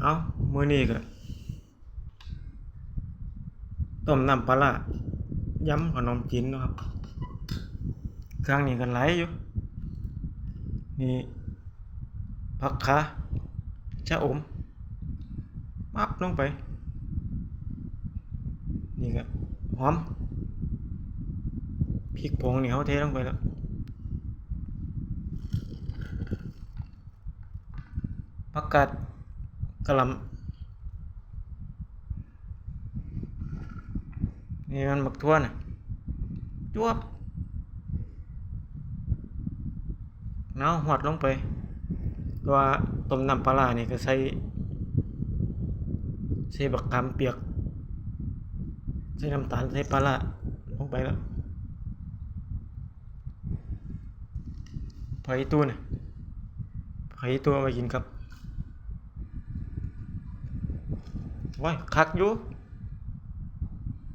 ເອົາ ມື້ນີ້ກໍຕົ້ມນ້ຳປາຫຼ້າ ຢຳຂະໜົມຈີນເນາະຄັບ. ເຄື່ອງນີ້ກໍຫຼາຍຢູ່ ນີ້ ຜັກຂາ ຊະອົມ ປັບລົງໄປ. ນີ້ກໍຫອມ ພິກຜົງນີ້ເຮົາເທລົງໄປແລ້ວ. ຜັກກາດກະຫຼ່ຳ ນີ້ມັນບັກຖົ່ວນະ ຈວບ ເອົາ ຫວດລົງໄປ. ແຕ່ວ່າຕົ້ມນ້ຳປາຫຼ້ານີ້ກໍໃສ່ ໃສ່ບັກຂາມປຽກ ໃສ່ນ້ຳຕານ ໃສ່ປາຫຼ້າລົງໄປແລ້ວ. ຜັກອີ່ຕູນະ ຜັກອີ່ຕູເອົາໄວ້ກິນກັບ ໂອ້ຍ ຄັກຢູ່